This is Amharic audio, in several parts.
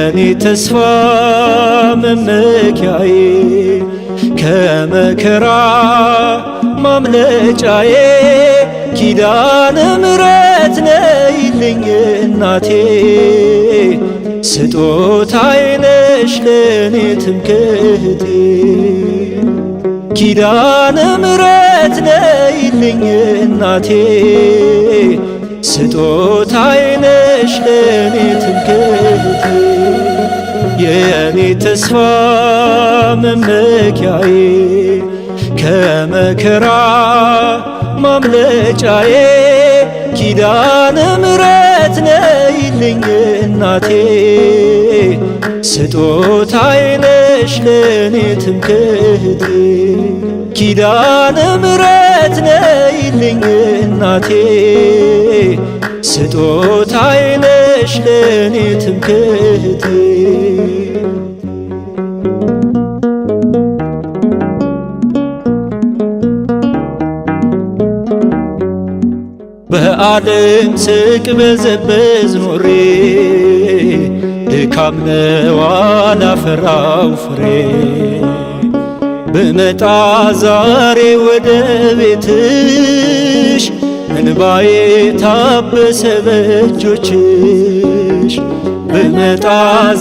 የኔ ተስፋ መመኪያዬ ከመከራ ማምለጫዬ ኪዳነ ምሕረት ነይልኝ እናቴ ስጦታዬ ነሽ ለኔ ትምክህቴ ኪዳነ ምሕረት ነይልኝ እናቴ ስጦታዬ ነሽ ለኔ ትምክህቴ የኔ ተስፋ መመኪያዬ ከመከራ ማምለጫዬ ኪዳነ ምሕረት ነይልኝ እናቴ ስጦታዬ ነሽ ለኔ ትምክህቴ ኪዳነ ምሕረት ነይልኝ እናቴ ስጦታዬ ነሽ ለኔ ትምክህቴ። በዓለም ስቅበዘበዝ ኖሬ ድካም ነው አላፈራው ፍሬ ብመጣ ዛሬ ወደ ቤትሽ እንባዬ ታበሰ በእጆችሽ ብመጣ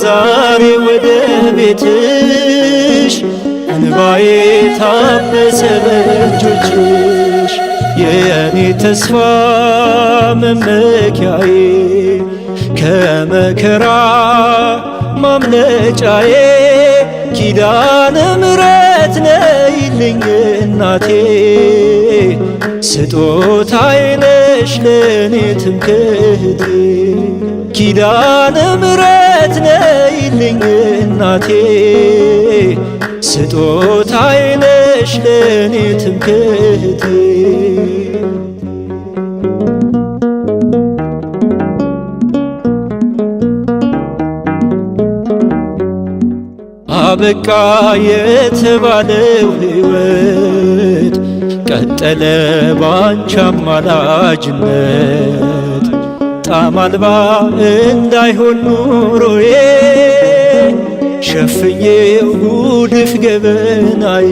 ዛሬ ወደ ቤትሽ እንባዬ ታበሰ በእጆችሽ የኔ ተስፋ መመኪያዬ ከመከራ ማምለጫዬ ኪዳነ ምሕረት ነይልኝ እናቴ ስጦታዬ ነሽ ለኔ ትምክህቴ ኪዳነ ምሕረት ነይልኝ እናቴ ስጦታዬ ነሽ ለኔ ትምክህቴ። አበቃ የተባለው ሕይወት ቀጠለ ባንቺ አማላጅነት ጣዕም አልባ እንዳይሆን ኑሮዬ ሸፍኜው ጉድፍ ገበናዬ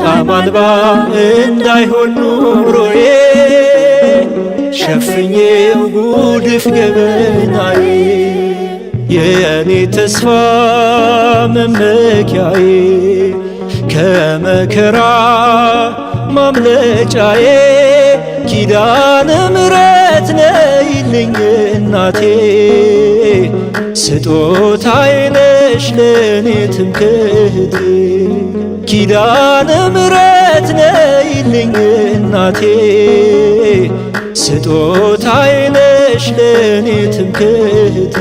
ጣዕም አልባ እንዳይሆን ኑሮዬ ሸፍኜው ጉድፍ ገበናዬ የኔ ተስፋ መመኪያዬ ከመከራ ማምለጫዬ ኪዳነ ምሕረት ነይልኝ እናቴ ስጦታዬ ነሽ ለኔ ትምክህቴ ኪዳነ ምሕረት ነይልኝ እናቴ ስጦታዬ ነሽ ለኔ ትምክህቴ።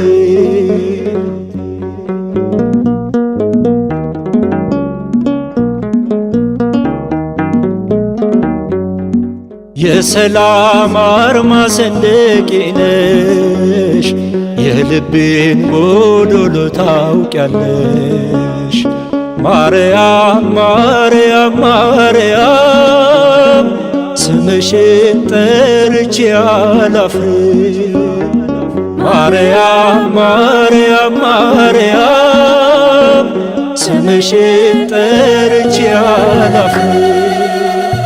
የሰላም አርማ ሰንደቄ ነሽ የልቤን ጎዶሎ ታውቂያለሽ። ማርያም ማርያም ማርያም ስምሽን ጠርቼ አላፍርም። ማርያም ማርያም ማርያም ስምሽን ጠርቼ አላፍርም።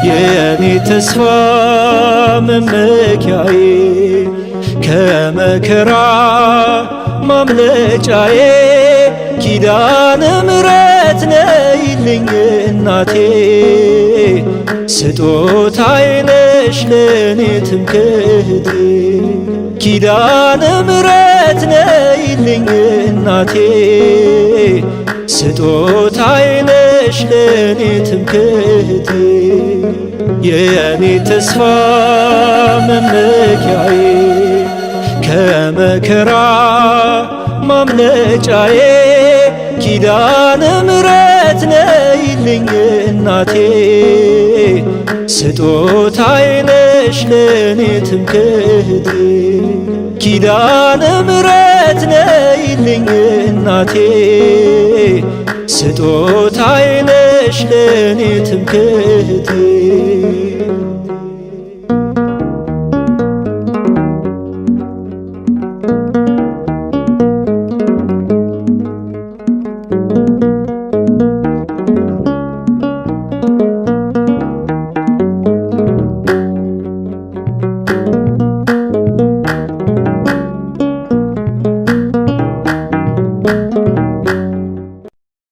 የኔ ተስፋ መመኪያዬ ከመከራ ማምለጫዬ ኪዳነ ምሕረት ነይልኝ እናቴ ስጦታዬ ነሽ ለኔ ትምክህቴ ኪዳነ ምሕረት ነይልኝ እናቴ ስጦታዬ ነሽ ለኔ ትምክህቴ የኔ ተስፋ መመኪያዬ ከመከራ ማምለጫዬ ኪዳነ ምሕረት ነይልኝ እናቴ ስጦታዬ ነሽ ለኔ ትምክህቴ ኪዳነ ምሕረት ነይልኝ እናቴ ስጦታዬ ነሽ ለኔ ትምክህቴ።